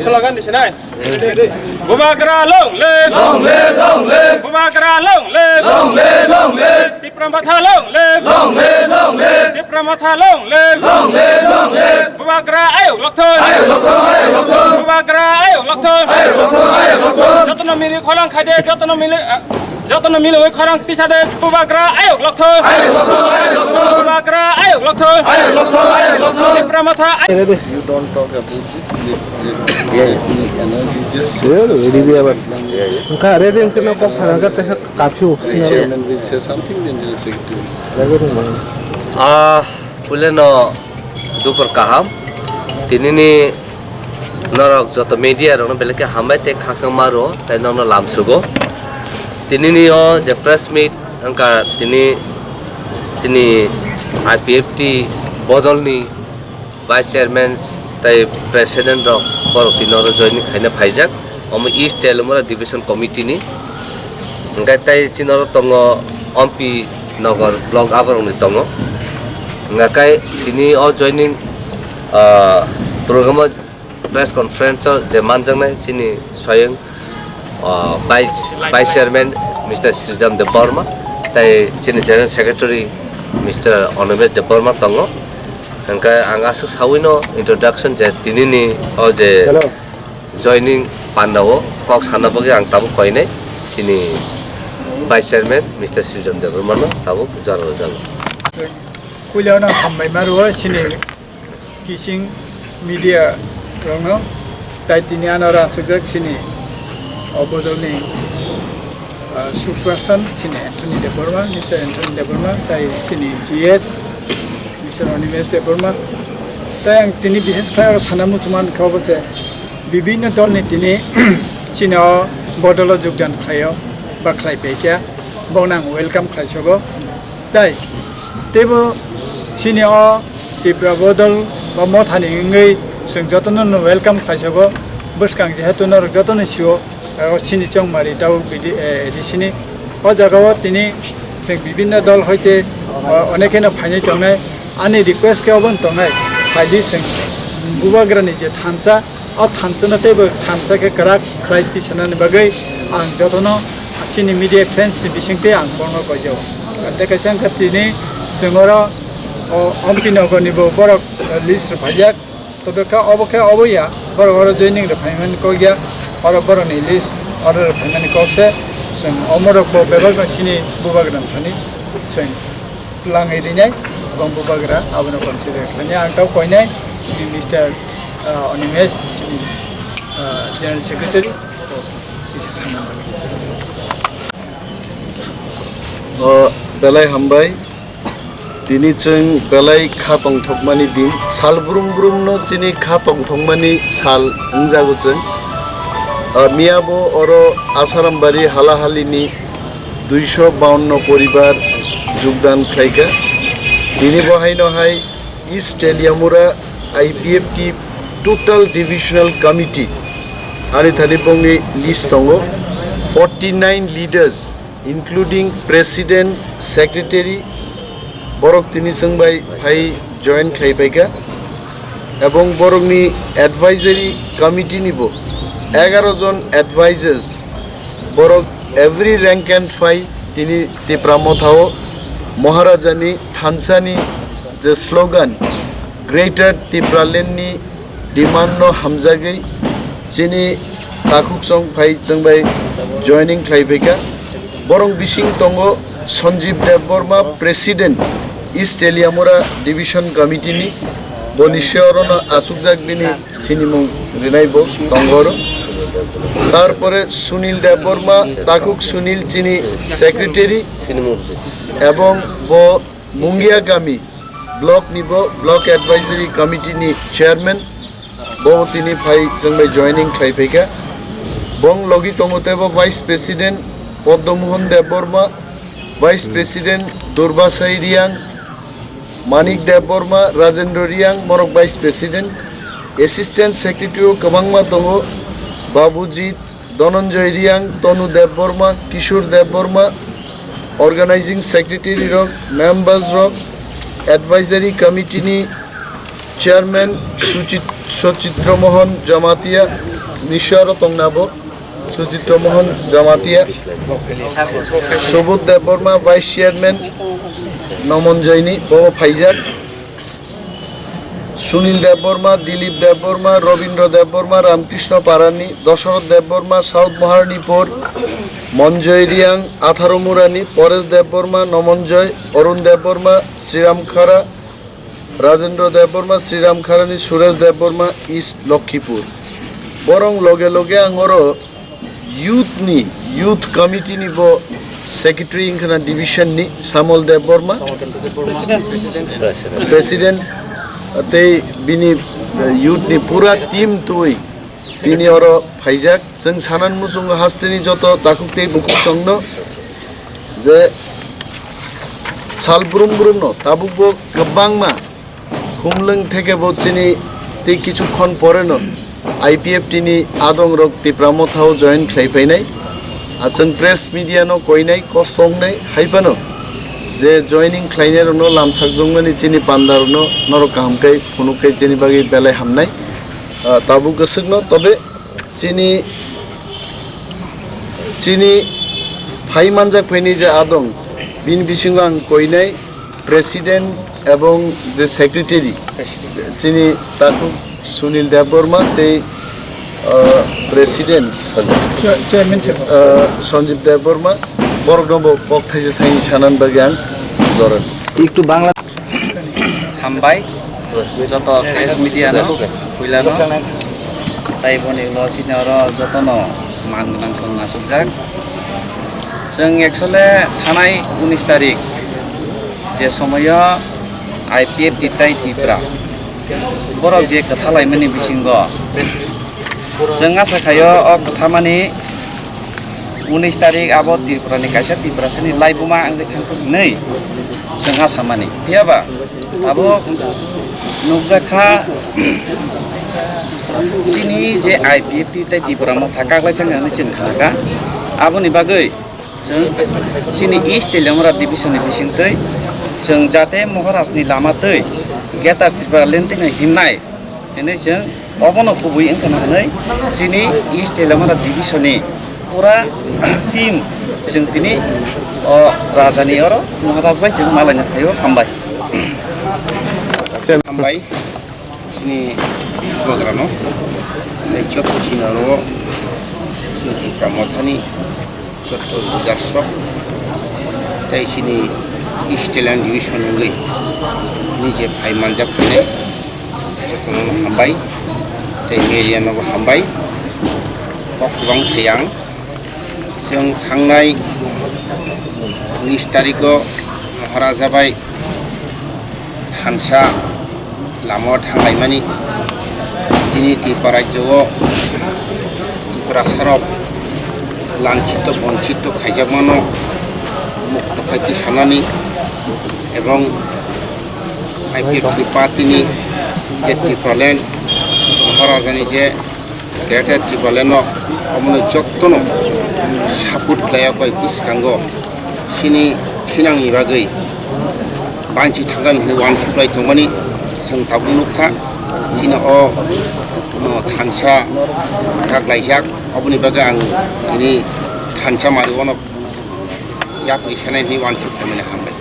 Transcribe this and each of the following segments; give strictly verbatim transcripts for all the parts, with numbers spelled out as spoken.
Lagan di sinai. Bubagra long live! Long live, long live! Bubagra long live! Long live, long live! Tipra Motha long live! Long live, long live! Tipra Motha long live! Long live, long live! Bubagra ayok lokthoi! Ayok lokthoi, ayok lokthoi! Bubagra ayok lokthoi! Ayok lokthoi, ayok lokthoi! Jotono mili khorang khaide, jotono mili, ah, jotono mili oi khorang tisade Bubagra ayok lokthoi! Ayok lokthoi, ayok lokthoi! Bubagra ayok lokthoi! Ayok lokthoi, ayok lokthoi! Tipra Motha ay- You don't talk about this. Let, let me announce you just. Wngkha ready wngkhe no kok sana kha tei kha kaphi o. Chairman will say something, then General Secretary. Ah, puilano dupor kaham. Tinini norok joto media rokno belai khe hambai tei khakchangma rwo tei nokno lamsugo. Tinini o je press meet wngkha tini chini I P F T bodolni Vice Chairman tei President rok borok tini oro joining khaina phaijak. Omo East Teliamura Division Committee ni. Hwnkhe tei chini oro tongo Ompi Nagar Block aborok ni tongo. Hwnkhe tini o joining, ah, program o press conference o je manjaknai chini swayang, ah, Vice, Vice Chairman Mister Sridham Debbarma tei chini General Secretary Mister Animesh Debbarma tongo. Hwnkhe ang aswk sawino introduction je tinini o je joining panda o kok sana bagwi ang tabuk koinai chini Vice Chairman Mister Srijan Debbarmano tabuk jora rwjago. Puilano hambai ma rwo chini kising media rokno, tai tini ano rw aswkjak chini o bodolni ah, spokesperson chini Anthony Debbarma, Mister Anthony Debbarma, tai chini G S, Mister Animesh Debbarma. Tai ang tini bises khlai oro sana muchung mankha obo se bibinno dolni tini chini o bodolo jogdan khlaio ba khlai paikha, bono ang welcome khlaisogo. Tai teibo chini o Tipra bodol ba mothani wngwi chwng jotono no welcome khlaisogo. Bwskang jehetu norok jotono sio, o chini chongmari tabuk bidi, eh, A D C ni. O jagao tini chwng bibinno dol hoite, o, onekeno phainai tongnai. Ani request khe obo wng tongnai, phaidi chwng Bubagrani je thansa, o thansano teibo thansa khe kwrak khlai tisanani bagwi ang jotono chini media friends ni bisingtwi ang bono koijao. Tei kaisa wngkha tini chwng oro o Ompi Nagar ni bo borok list rwphaijak. Tobekha obo khe obo ya, borok oro joining rwphaimani kok ya, oro borokni list order rwphaimani kok se, chwng omorok bo bebak no chini Bubagra thani chwng. Twlangwi rinai, bong Bubagra abono consider khlainai. Ang tau koinai, chini Mister, ah, Animesh, chini, ah, General Secretary, to kisa sanna bagwi. O, belai hambai. Tini chwng belai kha tongthokmani din. Sal brum brumno chini kha tongthokmani sal wngjago chwng. O, miyabo oro Asarambari halahalini duisho bawanno poribar jogdan khlaikha. Bini bo haino hai East Teliamura I P F T Total Divisional Committee ani thani bongni list tongo, forty nine leaders, including President, Secretary, borok tini chwng bai phai join khlai paikha. Ebong borokni advisory committee ni bo egaro jon advisors, borok every rank and file tini Tipra Motha o Maharaja ni thansa ni je slogan Greater Tipraland ni demand no hamjagwi chini takhuk chong phai chwng bai joining khlai paikha. Borok bising tongo Sanjeev Debbarma, President, East Teliamura Division Committee ni, bo ni se oro no achukjak bini sinimung rinai bo tongo oro. Tarpore Sunil Debbarma, takhuk Sunil chini Secretary, ebong bo Mungia Gami block ni bo Block Advisory Committee ni Chairman. Bo tini phai chwng bai joining khlai phaikha. Bong logi tongo teibo Vice President Padma Mohan Debbarma, Vice President Durbasai Riang, Manik Debbarma, Rajendra Riang, morok Vice President, Assistant Secretary o kwbangma tongo, Babujit, Dhananjay Riang, Tanu Debbarma, Kishore Debbarma, Organizing Secretary rok, members rok, Advisory Committee ni Chairman Suchit-, Sachitra Mohan Jamatia, Nishwaro tongnabo, Sujitra Mohan Jamatia, Subodh Debbarma, Vice Chairman, Nomonjoyni, bobo phaijak. Sunil Debbarma, Dilip Debbarma, Robindra Debbarma, Ramkrishna Parani, Dasharoth Debbarma, South Maharanipur, Monjoy Riang, Atharo Murani, Paresh Debbarma, Nomonjoy, Arun Debbarma, Sriram Khara, Rajendra Debbarma, Sriram Kharani, Suresh Debbarma, East Lokhipur. Borong loge loge ang oro youth ni, youth committee ni bo secretary wngkhana division ni Samol Debbarma, president, tei bini, eh, youth ni pura team twi bini oro phaijak. Chwng sanan muchungo hasteni joto takhuk tei bukhuk chwngno je sal brum brumno tabukbo kwbangma Khumlwng theke bo chini tei kichukhon poreno I P F T ni adongrok Tipra Mothao join khlai phainai. Achwng press media no koinai, kosongnai, hai phano je joining khlainairokno lamsakjokmani chini pandarokno norok kaham khe phunuk khe chini bagwi belai hamnai. Ah, tabuk kwswkno tobe chini, chini phai manjak phaini je adong, bini bisingo ang koinai president ebong je secretary, chini takhuk Sunil Debbarma tei, ah, president Cha-, chairman sir. Ah, Sanjib Debbarma, borokno bo kok thaisa thaini sanan bagwi ang joran. Ektu Bangla. Hambai joto press media no, puila no, tai boni ulo sini oro joto no man gwnang song asukjak. Chwng actually thanai unis tarik je somoyo I P F T tai Tipra borok je kwthalaimani bisingo chwng asa khaio o kwthamani unis tarik abo Tripura ni kaisa Tiprasa ni laibuma wngwi thangkuk hinwi chwng asa mani. Phiya ba abo nukjak kha chini je I P F T tai Tipra Motha kaklai thangkha hinwi chwng kha kha. Aboni bagwi chwng chini East Teliamura division ni bisingtwi chwng jate Maharaj ni lama twi Greater Tipraland twi himnai hinwi chwng obono kubui wngkha na hinwi chini East Teliamura division ni pura team chwng tini o raja ni oro Maharaj bai chwng malaina phaio. Hambai. Hambai. Chini bubagrano, tei joto chini oro chini Tipra Mothani joto leaders rok, tei chini East Teliamura division wngwi tini je phai manjak khainai, jotono hambai, tei media no bo hambai. Kok kwbang sayang. Chwng thangnai unis tarikh o Maharaja bai thansa lama o thanglaimani, chini Tripura rajyo o Tiprasa rok lanchito bonchito khaijakmano mukto khai twi sanani, ebong I P F T ni party ni je Tipraland Maharaja ni je Greater Tipraland no omono jottono support khlai o koi bwskango chini thinangni bagwi banchi thangani hinwi uansuk lai tongmani chwng tabuk nukha. Chini o, o thansa thak laijak, oboni bagwi ang tini thansa mari ono yapri sanai hinwi uansuk khaimani hambai.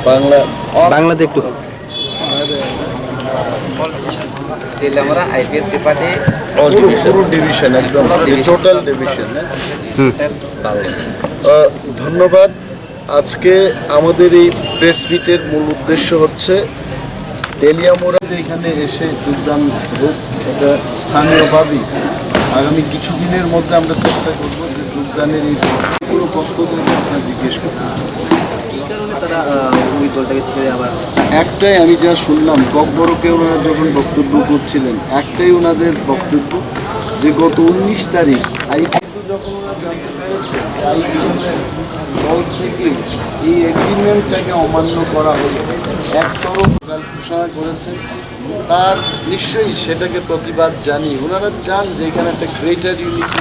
Bangla. Bangla de ektu. Teliamura IPF ত্রিপাঠী। All division. পুরো division একদম, পুরো division. Total division, হ্যাঁ? হুম। আহ, ধন্যবাদ। আজকে আমাদের এই প্রেস মিটের মূল উদ্দেশ্য হচ্ছে তেলিয়ামুড়া এখানে এসে যোগদান হোক, এটা স্থানীয়ভাবেই আগামী কিছু দিনের মধ্যে আমরা চেষ্টা করব যে যোগদানের এই পুরো প্রস্তুত হয়েছে, আপনারা জিজ্ঞেস করুন। কি কারণে তারা, আহ, ওই দলটাকে ছেড়ে আবার? একটাই, আমি যা শুনলাম, ককবরকে ওনারা যখন বক্তব্য করছিলেন, একটাই ওনাদের বক্তব্য যে গত উনিশ তারিখ আইপিএফ যখন ওরা জানতে পেরেছে যে আইপিএফ দল থেকে এই এগ্রিমেন্টটাকে অমান্য করা হয়েছে, একতরফ ঘোষণা করেছে, তার নিশ্চয়ই সেটাকে প্রতিবাদ জানিয়ে ওনারা চান যে এখানে একটা গ্রেটার ইউনিটি